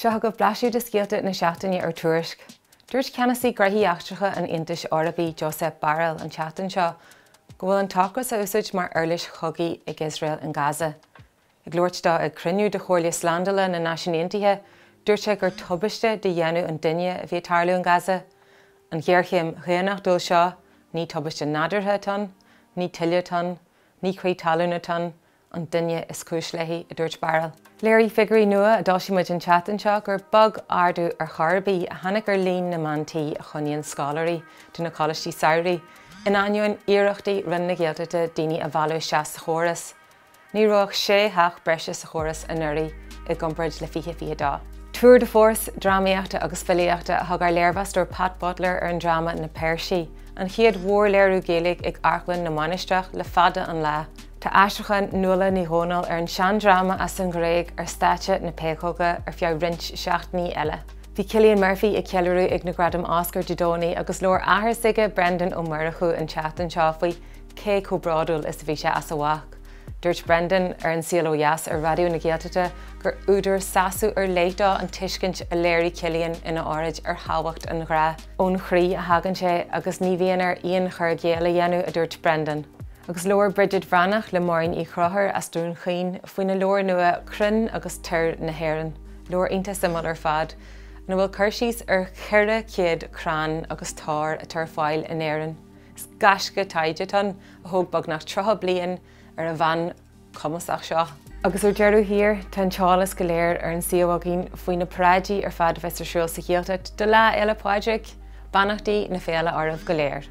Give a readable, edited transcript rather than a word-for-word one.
Seo chugaibh blaiseadh de scéalta na seachtaine ar Tuairisc. Dúirt Ceannasaí Gnóthaí Eachtracha an Aontais Eorpaigh, Josep Borrell, an tseachtain seo go bhfuil an t-ocras á úsáid mar uirlis chogaidh ag Iosrael in Gaza. Ag labhairt dó ag cruinniú de Chomhairle Slándála na Náisiún Aontaithe, dúirt sé gur tubaiste de dhéanamh an duine a bhí ag tarlú in Gaza. An ghéarchéim dhaonnachtúil seo, ní tubaiste nádúrtha atá ann, ní tuile atá ann, ní crith talún atá ann, an duine is cúis léi, a dúirt Borrell. Léirigh figiúirí nua a d'fhoilsigh muid an tseachtain seo gur beag ardú ar chor ar bith a tháinig ar líon na mban tí a choinníonn scoláirí do na coláistí samhraidh, in ainneoin iarrachtaí Roinn na Gaeltachta daoine a mhealladh isteach sa chóras. Ní raibh ach sé theach breise sa chóras anuraidh i gcomparáid le 2022. Tour de force drámaíochta agus filíochta a thug ár léirmheastóir Pat Butler ar an dráma Na Peirsigh, an chéad mhórléiriú Gaeilge ag Amharclann na Mainistreach le fada an lá. Tá aistriúchán Nuala Ní Dhomhnaill ar an seandráma as an Ghréig ar stáitse na Péacóige ar feadh roinnt seachtainí eile. Bhí Cillian Murphy ag ceiliúradh ag na Gradaim Oscar Dé Domhnaigh agus labhair athair s'aige Brendan Ó Murchú an tseachtain seo faoi cé chomh bródúil is a bhí sé as a mhac. Dúirt Brendan ar An Saol Ó Dheas ar Raidió na Gaeltachta gur údar sásamh ar leith dó an tuiscint a léirigh Cillian ina óráid ar thábhacht an ghrá. Ón chroí a thagann sé agus ní bhíonn air aon chur i gcéill a dhéanamh, a dúirt Brendan. Agus labhair Bridget Bhreathnach le Máirín Uí Chonchúir as Dún Chaoin faoina leabhar nua Crainn agus Toir na hÉireann, leabhar iontach suimiúil ar fad, ina bhfuil cur síos ar 400 crann agus tor atá ar fáil in Éirinn. Is gaisce taighde atá ann, a thóg beagnach 30 bliain ar an bhean chumasach seo. Agus ar deireadh thiar, tá an t-eolas go léir ar an suíomh againn faoi na paráidí ar fad a bheas ar siúl sa Ghaeltacht do Lá Fhéile Pádraig! Beannachtaí na féile oraibh go léir!